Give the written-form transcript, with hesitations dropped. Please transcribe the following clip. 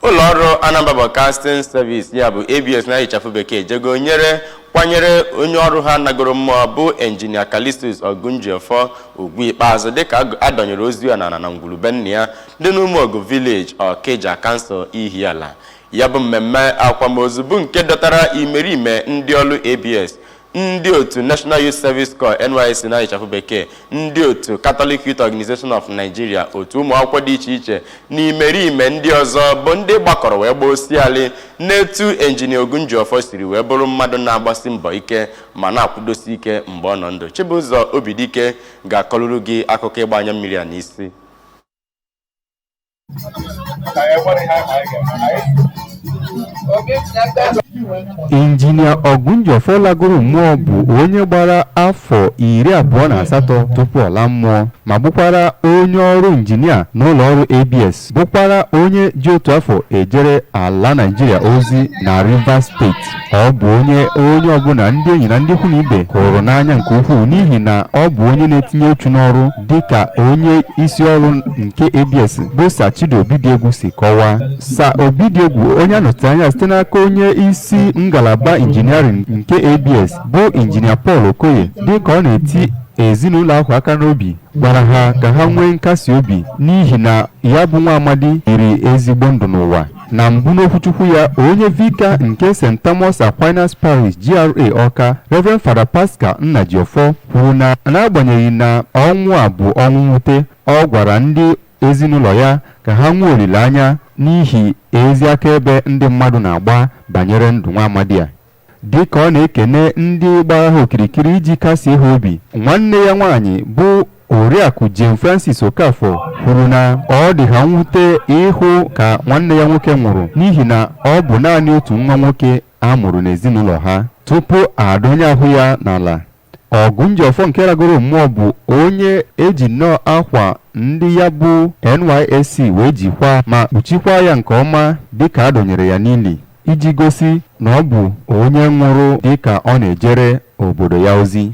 Ụlọọrụ Anambra Broadcasting Service, ya bụ ABS na ịchafụ bekee, jego nyere kwanyere onye ọrụ ha nagoro mmụọ bụ Engineer Callistus Ogunjiọfọ ugwu ikpeazụ, dịka adọnyere ozu ya n'ala na ngwurube nna ya dị n'Ụmụogu Village, Okija Council, Ihiala. Ya bụ mmemme akwamozu bụ nke dọtara imerime ndị ọrụ ABS, ndị otu National Youth Service Corps, NYSC na ịchafụ bekee, ndị otu Catholic Youth Organization of Nigeria, otu ụmụ akwụkwọ dị iche iche na imerime ndị ọzọ bụ ndị gbakọrọ wee gbaa osialị n'etu Engineer Ogunjiọfọ siri wee bụrụ mmadụ na-agbasi mbọ ike ma na-akwụdosi ike mgbe ọ nọ ndụ. Chibụzọ Obidike ga-akọrụrụ gị akụkọ ịgba anya mmiri a n'isi. Injinia Ogunjiọfọ lagoro mmụọ bụ onye gbara afọ 28 tupu ọ laa mmụọ, ma bụkwara onye ọrụ injinia n'ụlọ ọrụ ABS, bụkwara onye ji otu afọ ejere ala Naịjirịa ozi na Rivers Steeti. Ọ bụ onye onye ọbụla, ndị enyi na ndị ikwu na ibe hụrụ n'anya nke ukwuu, n'ihi na ọ bụ onye na-etinye uchu n'ọrụ, dịka onye isi ọrụ nke ABS bụ Sir Chidi Obidiegwu si kọwaa. Sir Obidiegwu, onye anọchitere anya site n'aka onye isi ngalaba engineering nke ABS bụ Injinia Paul Okoye, dịka ọ na-eti ezinụlọ ahụ aka n'obi, gwara ha ka ha nwee nkasi obi n'ihi na ya bụ nwa amadi biri ezigbo ndụ n'ụwa. Na mbụ n'okwuchukwu ya, onye vicar nke St. Thomas Aquinas Parish, GRA Ọka, Reverend Father Pascal Nnajiọfọ, kwuru na n'agbanyeghị na ọnwụ a bụ ọnwụ mwute, ọ gwara ndị ezinụlọ ya ka ha nwee olileanya n'ihi ezi akaebe ndị mmadụ na-agba banyere ndụ nwa amadi a. Dịka ọ na-ekene ndị gbara ha okirikiri iji kasie ha obi, nwanne ya nwaanyị bụ Oriakụ Jane Francis Okafor kwuru na ọ dị ha mwute ịhụ ka nwanne ya nwoke nwụrụ, n'ihi na ọ bụ naanị otu nwa nwoke a mụrụ n'ezinụlọ ha. Tupu adọnye ahụ ya n'ala, Ogunjiọfọ nke ragoro mmụọ bụ onye eji nnọọ akwa ndị ya bụ NYSC wee jikwa ma kpuchikwa ya nke ọma dịka a dọnyere ya n'ili, iji gosi na ọ bụ onye nwụrụ dịka ọ na-ejere obodo ya ozi.